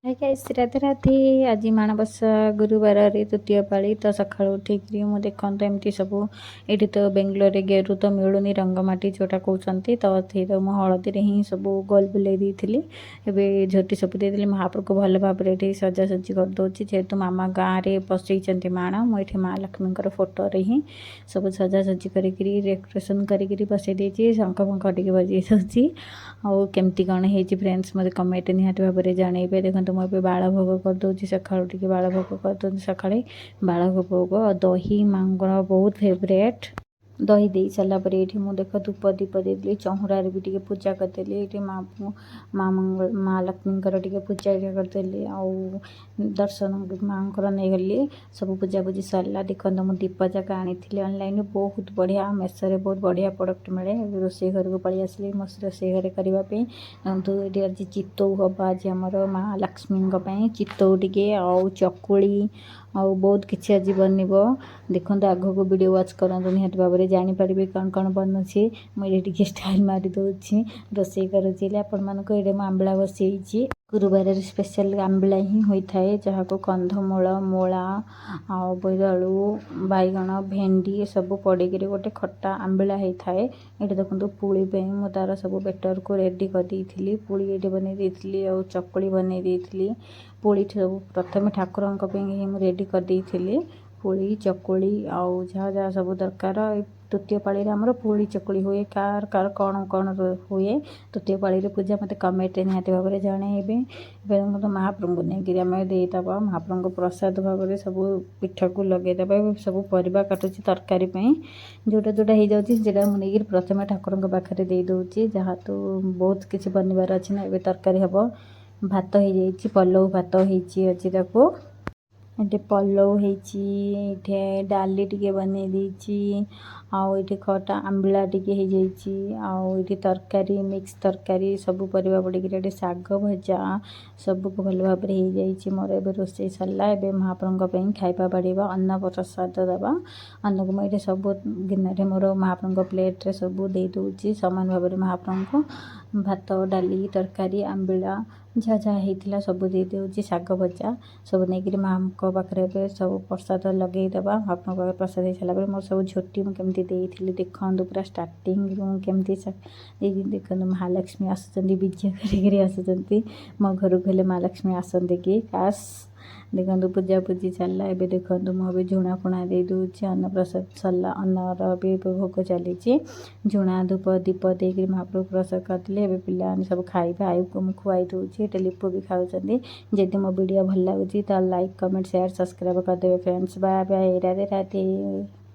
High guys, Radhe Radhe. ଆଜି ମାଣବସା ଗୁରୁବାରରେ ତୃତୀୟ ପାଳି। ତ ସକାଳୁ ଉଠିକିରି ମୁଁ ଦେଖନ୍ତୁ ଏମିତି ସବୁ। ଏଇଠି ତ ବେଙ୍ଗଲୋରରେ ଗେରୁ ତ ମିଳୁନି, ରଙ୍ଗମାଟି ଯେଉଁଟା କହୁଛନ୍ତି, ତ ସେଇଟା ମୁଁ ହଳଦୀରେ ହିଁ ସବୁ ଗୋଲ ବୁଲେଇ ଦେଇଥିଲି। ଏବେ ଝୋଟି ସବୁ ଦେଇଦେଲି। ମହାପ୍ରଭୁକୁ ଭଲ ଭାବରେ ଏଠି ସଜାସଜି କରିଦେଉଛି। ଯେହେତୁ ମାମା ଗାଁରେ ବସେଇଛନ୍ତି ମାଣ, ମୁଁ ଏଠି ମା ଲକ୍ଷ୍ମୀଙ୍କର ଫଟୋରେ ହିଁ ସବୁ ସଜାସଜି କରିକିରି, ଡେକୋରେସନ୍ କରିକିରି ବସେଇ ଦେଇଛି। ଶଙ୍ଖ ଫଙ୍ଖ ଟିକେ ବଜେଇ ଦେଉଛି। ଆଉ କେମିତି କ'ଣ ହେଇଛି ଫ୍ରେଣ୍ଡସ୍, ମୋତେ କମେଣ୍ଟ ନିହାତି ଭାବରେ ଜଣେଇବେ। ଦେଖନ୍ତୁ, ମୁଁ ଏବେ ବାଳ ଭୋଗ କରିଦେଉଛି। ସକାଳୁ ଟିକେ ବାଳ ଭୋଗ କରିଦେଉଛି। ସକାଳେ ବାଳ ଭୋଗ ଦହି ମାଙ୍କର ବହୁତ ଫେଭରେଟ୍। ଦହି ଦେଇ ସାରିଲା ପରେ ଏଇଠି ମୁଁ ଦେଖ ଧୂପ ଦୀପ ଦେଇଦେଲି। ଚଉଁରାରେ ବି ଟିକେ ପୂଜା କରିଦେଲି। ଏଇଠି ମା ମା ମଙ୍ଗଳ ମା ଲକ୍ଷ୍ମୀଙ୍କର ଟିକେ ପୂଜା କରିଦେଲି ଆଉ ଦର୍ଶନ ମାଆଙ୍କର ନେଇଗଲି। ସବୁ ପୂଜାପୂଜି ସରିଲା। ଦେଖନ୍ତୁ, ମୁଁ ଦୀପ ଯାକ ଆଣିଥିଲି ଅନଲାଇନ୍ରୁ। ବହୁତ ବଢ଼ିଆ, ମେସୋରେ ବହୁତ ବଢ଼ିଆ ପ୍ରଡ଼କ୍ଟ ମିଳେ। ଏବେ ରୋଷେଇ ଘରକୁ ପଳେଇ ଆସିଲି ମୋ ରୋଷେଇ ଘରେ କରିବା ପାଇଁ। ଦେଖନ୍ତୁ, ଏଠି ଆଜି ଚିତଉ ହେବ। ଆଜି ଆମର ମା ଲକ୍ଷ୍ମୀଙ୍କ ପାଇଁ ଚିତଉ ଟିକେ ଆଉ ଚକୁଳି ଆଉ ବହୁତ କିଛି ଆଜି ବନିବ। ଦେଖନ୍ତୁ, ଆଗକୁ ଭିଡ଼ିଓ ୱାଚ୍ କରନ୍ତୁ, ନିହାତି ଭାବରେ ଜାଣିପାରିବେ କ'ଣ କ'ଣ ବନୁଛି। ମୁଁ ଏଠି ଟିକେ ଷ୍ଟାଇଲ୍ ମାରି ଦେଉଛି, ରୋଷେଇ କରୁଛି। ହେଲେ ଆପଣମାନଙ୍କୁ ଏଇଠି ମୁଁ ଆମ୍ବିଳା ବସେଇଛି। ଗୁରୁବାରରେ ସ୍ପେଶାଲ୍ ଆମ୍ବିଳା ହିଁ ହୋଇଥାଏ, ଯାହାକୁ କନ୍ଧମୂଳ, ମୂଳା ଆଉ ବୋଇତାଳୁ, ବାଇଗଣ, ଭେଣ୍ଡି ଏସବୁ ପଡ଼ିକିରି ଗୋଟେ ଖଟା ଆମ୍ବିଳା ହେଇଥାଏ। ଏଇଠି ଦେଖନ୍ତୁ, ପୁଳି ପାଇଁ ମୁଁ ତା'ର ସବୁ ବେଟରକୁ ରେଡ଼ି କରିଦେଇଥିଲି। ପୁଳି ଏଇଠି ବନେଇ ଦେଇଥିଲି ଆଉ ଚକୁଳି ବନେଇ ଦେଇଥିଲି। ପୁଳି ସବୁ ପ୍ରଥମେ ଠାକୁରଙ୍କ ପାଇଁ ହିଁ ମୁଁ ରେଡ଼ି କରିଦେଇଥିଲି। ପୁଳି, ଚକୁଳି ଆଉ ଯାହା ଯାହା ସବୁ ଦରକାର। ତୃତୀୟ ପାଳିରେ ଆମର ପୁଳି ଚକୁଳି ହୁଏ। କାହାର କାହାର କ'ଣ କ'ଣ ହୁଏ ତୃତୀୟ ପାଳିରେ ପୂଜା, ମୋତେ କମେଣ୍ଟରେ ନିହାତି ଭାବରେ ଜଣାଇବେ। ଏବେ ଦେଖନ୍ତୁ, ମହାପ୍ରଭୁଙ୍କୁ ନେଇକିରି ଆମେ ଦେଇଦେବା। ମହାପ୍ରଭୁଙ୍କୁ ପ୍ରସାଦ ଭାବରେ ସବୁ ପିଠାକୁ ଲଗେଇଦେବା। ଏବେ ସବୁ ପରିବା କାଟୁଛି ତରକାରୀ ପାଇଁ। ଯେଉଁଟା ଯେଉଁଟା ହେଇଯାଉଛି, ସେଇଟା ମୁଁ ନେଇକିରି ପ୍ରଥମେ ଠାକୁରଙ୍କ ପାଖରେ ଦେଇଦେଉଛି। ଯାହାତୁ ବହୁତ କିଛି ବନିବାର ଅଛି ନା। ଏବେ ତରକାରୀ ହେବ, ଭାତ ହେଇଯାଇଛି, ପଲଉ ଭାତ ହେଇଛି ଅଛି ତାକୁ। ଏଠି ପଲଉ ହେଇଛି, ଏଠି ଡାଲି ଟିକେ ବନେଇ ଦେଇଛି ଆଉ ଏଠି ଖଟା ଆମ୍ବିଳା ଟିକେ ହେଇଯାଇଛି ଆଉ ଏଠି ତରକାରୀ, ମିକ୍ସ ତରକାରୀ, ସବୁ ପରିବା ପଡ଼ିକିରି, ଏଠି ଶାଗ ଭଜା, ସବୁ ଭଲ ଭାବରେ ହେଇଯାଇଛି। ମୋର ଏବେ ରୋଷେଇ ସରିଲା। ଏବେ ମହାପ୍ରଭୁଙ୍କ ପାଇଁ ଖାଇବା ବାଢ଼ିବା, ଅନ୍ନ ପ୍ରସାଦ ଦେବା ଅନ୍ନକୁ। ମୁଁ ଏଠି ସବୁ ଗିନାରେ ମୋର ମହାପ୍ରଭୁଙ୍କ ପ୍ଲେଟ୍ରେ ସବୁ ଦେଇଦେଉଛି ସମାନ ଭାବରେ। ମହାପ୍ରଭୁଙ୍କୁ ଭାତ, ଡାଲି, ତରକାରୀ, ଆମ୍ବିଳା, ଯାହା ଯାହା ହେଇଥିଲା ସବୁ ଦେଇଦେଉଛି। ଶାଗ ଭଜା ସବୁ ନେଇକିରି ମାଆଙ୍କ ପାଖରେ ଏବେ ସବୁ ପ୍ରସାଦ ଲଗେଇଦେବା। ମହାପ୍ରଭୁଙ୍କ ପାଖରେ ପ୍ରସାଦ ହେଇସାରିଲା ପରେ ମୋର ସବୁ ଝୋଟି ମୁଁ କେମିତି ଦେଇଥିଲି ଦେଖନ୍ତୁ। ପୁରା ଷ୍ଟାର୍ଟିଂରୁ ମୁଁ କେମିତି ଦେଇକି ଦେଖନ୍ତୁ। ମହାଲକ୍ଷ୍ମୀ ଆସୁଛନ୍ତି, ବିଜେ କରିକିରି ଆସୁଛନ୍ତି। ମୋ ଘରକୁ ହେଲେ ମହାଲକ୍ଷ୍ମୀ ଆସନ୍ତି କି, କାସ୍। ଦେଖନ୍ତୁ, ପୂଜା ପୂଜି ଚାଲିଲା। ଏବେ ଦେଖନ୍ତୁ, ମୁଁ ଏବେ ଝୁଣା ଫୁଣା ଦେଇ ଦେଉଛି। ଅନ୍ନପ୍ରସାଦ ସରିଲା, ଅନ୍ନର ବି ଏବେ ଭୋଗ ଚାଲିଛି। ଝୁଣା, ଧୂପ, ଦୀପ ଦେଇକିରି ମହାପ୍ରଭୁ ପ୍ରସାଦ କରିଥିଲେ। ଏବେ ପିଲାମାନେ ସବୁ ଖାଇବେ। ଆୟୁକୁ ମୁଁ ଖୁଆଇ ଦେଉଛି। ଏଠି ଲିପୁ ବି ଖାଉଛନ୍ତି। ଯଦି ମୋ ଭିଡ଼ିଓ ଭଲ ଲାଗୁଛି, ତାହେଲେ ଲାଇକ୍, କମେଣ୍ଟ, ସେୟାର, ସବସ୍କ୍ରାଇବ୍ କରିଦେବେ friends. Bye bye, Radhe Radhe.